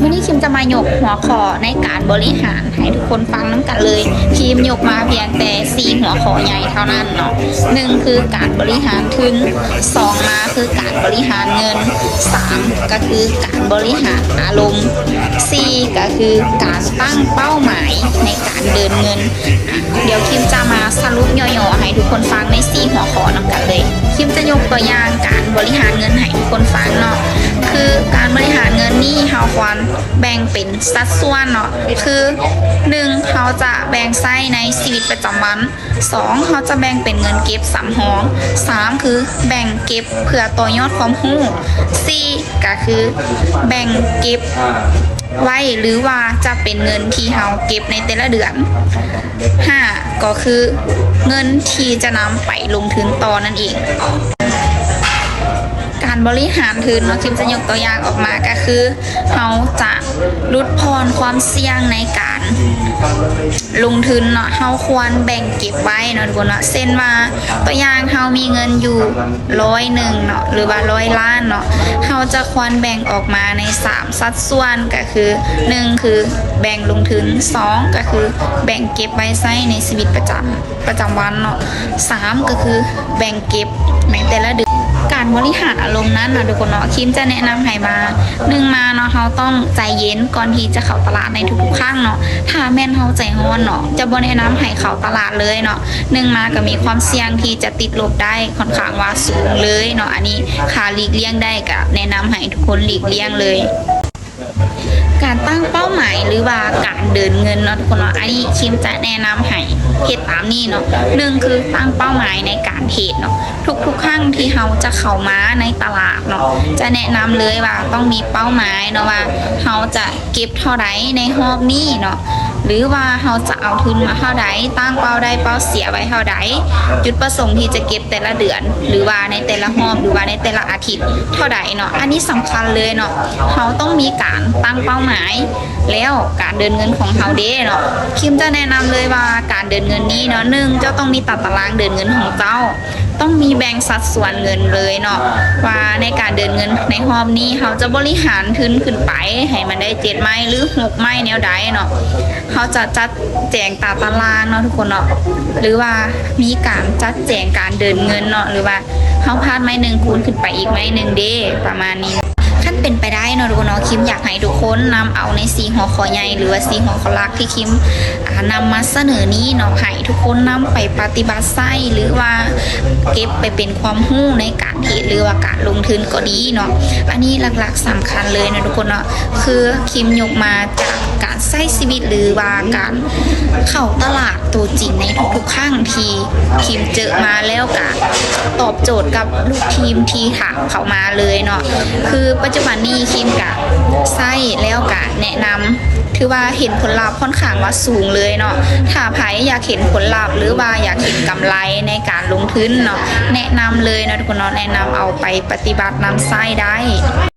ມື້ນີ້ຄິມຈະມາຍົກຫົວຂໍ້ໃນການບໍລິຫານໃຫ້ທຸກຄົນຟັງນຳກັນເລີຍ. ຄິມຍົກມາພຽງແຕ່ສີ່ຫົວຂໍ້ໃຫຍ່ເທົ່ານັ້ນເນາະ. ໜຶ່ງ ຄືການບໍລິຫານທຶນ, ສອງ ມາຄືການບໍລິຫານເງິນ, ສາມ ກໍຄືການບໍລິຫານອາລົມ, ສີ່ ກໍຄືການຕັ້ງເປົ້າໝາຍໃນການເດີນເງິນ. ດຽວຄິມຈະມາສະຫຼຸບຫຍໍ້ໆໃຫ້ທຸກຄົນຟັງໃນສີ່ຫົວຂໍ້ນຳກັນເລີຍ. ຄິມຈະຍົກຕົວຢ່າງການບໍລິຫານເງິນໃຫ້ທຸກຄົນຟັງເນາະ. ຄືການບໍລິຫານເງິນນີ້ເຮົາຄວນແບ່ງເປັນສັດສ່ວນເນາະ. ຄື ໜຶ່ງ ເຮົາຈະແບ່ງໃຊ້ໃນຊີວິດປະຈຳວັນ, ສອງ ເຮົາຈະແບ່ງເປັນເງິນເກັບສຳຮອງ, ສາມ ຄືແບ່ງເກັບເພື່ອຕໍ່ຍອດຄວາມຮູ້, ສີ່ ກໍຄືແບ່ງເກັບໄວ້ ຫຼືວ່າຈະເປັນເງິນທີ່ເຮົາເກັບໃນແຕ່ລະເດືອນ, ຫ້າ ກໍຄືເງິນທີ່ຈະນຳໄປລົງທຶນຕໍ່ນັ້ນເອງ. ການບໍລິຫານທຶນເນາະ ຄິມຈະຍົກຕົວຢ່າງອອກມາ ກໍຄືເຮົາຈະຫຼຸດຜ່ອນຄວາມສ່ຽງໃນການລົງທຶນເນາະ. ເຮົາຄວນແບ່ງເກັບໄວ້ເນາະທຸກຄົນເນາະ. ເຊັ່ນວ່າ ຕົວຢ່າງ ເຮົາມີເງິນຢູ່ຮ້ອຍໜຶ່ງເນາະ ຫຼືວ່າຮ້ອຍລ້ານເນາະ, ເຮົາຈະຄວນແບ່ງອອກມາໃນສາມສັດສ່ວນ ກໍຄື ໜຶ່ງ ຄືແບ່ງລົງທຶນ, ສອງ ກໍຄືແບ່ງເກັບໄວ້ໃຊ້ໃນຊີວິດປະຈຳ ປະຈຳວັນເນາະ, ສາມ ກໍຄືແບ່ງເກັບໃນແຕ່ລະເດືອນ. ການບໍລິຫານອາລົມນັ້ນນະທຸກຄົນເນາະ ຄິມຈະແນະນຳໃຫ້ວ່າ ໜຶ່ງ ມາເນາະ ເຮົາຕ້ອງໃຈເຢັນກ່ອນທີ່ຈະເຂົ້າຕະຫຼາດໃນທຸກໆຄັ້ງເນາະ. ຖ້າແມ່ນເຮົາໃຈຮ້ອນເນາະ ຈະບໍ່ແນະນຳໃຫ້ເຂົ້າຕະຫຼາດເລີຍເນາະ. ໜຶ່ງ ມາກໍມີຄວາມສ່ຽງທີ່ຈະຕິດລົບໄດ້ຂ້ອນຂ້າງວ່າສູງເລີຍເນາະ. ອັນນີ້ຖ້າຫຼີກລ່ຽງໄດ້ກໍແນະນຳໃຫ້ທຸກຄົນຫຼີກລ່ຽງເລີຍ. ການຕັ້ງເປົ້າໝາຍ ຫຼືວ່າການເດີນເງິນເນາະທຸກຄົນເນາະ, ອັນນີ້ຄິມຈະແນະນຳໃຫ້ເຮັດຕາມນີ້ເນາະ. ໜຶ່ງ ຄືຕັ້ງເປົ້າໝາຍໃນການເທຣດເນາະ. ທຸກໆຄັ້ງທີ່ເຮົາຈະເຂົ້າມາໃນຕະຫຼາດເນາະ ຈະແນະນຳເລີຍວ່າຕ້ອງມີເປົ້າໝາຍເນາະ ວ່າເຮົາຈະເກັບເທົ່າໃດໃນຮອບນີ້ເນາະ ຫຼືວ່າເຮົາຈະເອົາທຶນມາເທົ່າໃດ, ຕັ້ງເປົ້າໄດ້ເປົ້າເສຍໄວ້ເທົ່າໃດ, ຈຸດປະສົງທີ່ຈະເກັບແຕ່ລະເດືອນ ຫຼືວ່າໃນແຕ່ລະຮອບ ຫຼືວ່າໃນແຕ່ລະອາທິດເທົ່າໃດເນາະ. ອັນນີ້ສຳຄັນເລີຍເນາະ. ເຮົາຕ້ອງມີການຕັ້ງເປົ້າໝາຍ ແລ້ວການເດີນເງິນຂອງເຮົາເດ້ເນາະ ຄິມຈະແນະນຳເລີຍວ່າການເດີນເງິນນີ້ເນາະ ໜຶ່ງ ເຈົ້າຕ້ອງມີຕາຕະລາງເດີນເງິນຂອງເຈົ້າ, ຕ້ອງມີແບ່ງສັດສ່ວນເງິນເລີຍເນາະ ວ່າໃນການເດີນເງິນໃນຮອບນີ້ ເຮົາຈະບໍລິຫານທຶນຂຶ້ນໄປໃຫ້ມັນໄດ້ເຈັດໄມ້ ຫຼື ຫົກໄມ້ແນວໃດເນາະ. ເຮົາຈະຈັດແຈງຕາຕະລາງເນາະທຸກຄົນເນາະ ຫຼືວ່າມີການຈັດແຈງການເດີນເງິນເນາະ ຫຼືວ່າເຮົາພາດໄມ້ໜຶ່ງ ຄູນຂຶ້ນໄປອີກໄມ້ໜຶ່ງເດ້ ປະມານນີ້. ຄັນເປັນໄປໄດ້ເນາະທຸກຄົນເນາະ ຄິມຢາກໃຫ້ທຸກຄົນນຳເອົາໃນສີ່ຫົວຂໍ້ໃຫຍ່ ຫຼືວ່າສີ່ຫົວຂໍ້ຫຼັກທີ່ຄິມ ອ່າ ນຳມາສະເໜີນີ້ເນາະ ໃຫ້ທຸກຄົນນຳໄປປະຕິບັດໃຊ້ ຫຼືວ່າເກັບໄປເປັນຄວາມຮູ້ໃນການເທຣດ ຫຼືວ່າການລົງທຶນກໍດີເນາະ. ອັນນີ້ຫຼັກໆສຳຄັນເລີຍເນາະທຸກຄົນເນາະ ຄືຄິມຍົກມາຈາກການໃຊ້ຊີວິດ ຫຼືວ່າການເຂົ້າຕະຫຼາດໂຕຈິງໃນທຸກໆຄັ້ງທີ່ຄິມເຈີມາ ແລ້ວກະຕອບໂຈດກັບລູກທີມທີ່ຖາມເຂົ້າມາເລີຍເນາະ. ຄືປັດຈຸບັນນີ້ຄິມກະໃຊ້ ແລ້ວກະແນະນຳ ຖືວ່າເຫັນຜົນລັບຂ້ອນຂ້າງວ່າສູງເລີຍເນາະ. ຖ້າໃຜຢາກເຫັນຜົນລັບ ຫຼືວ່າຢາກເຫັນກຳໄລໃນການລົງທຶນເນາະ ແນະນຳເລີຍເນາະທຸກຄົນເນາະ ແນະນຳເອົາໄປປະຕິບັດນຳໃຊ້ໄດ້.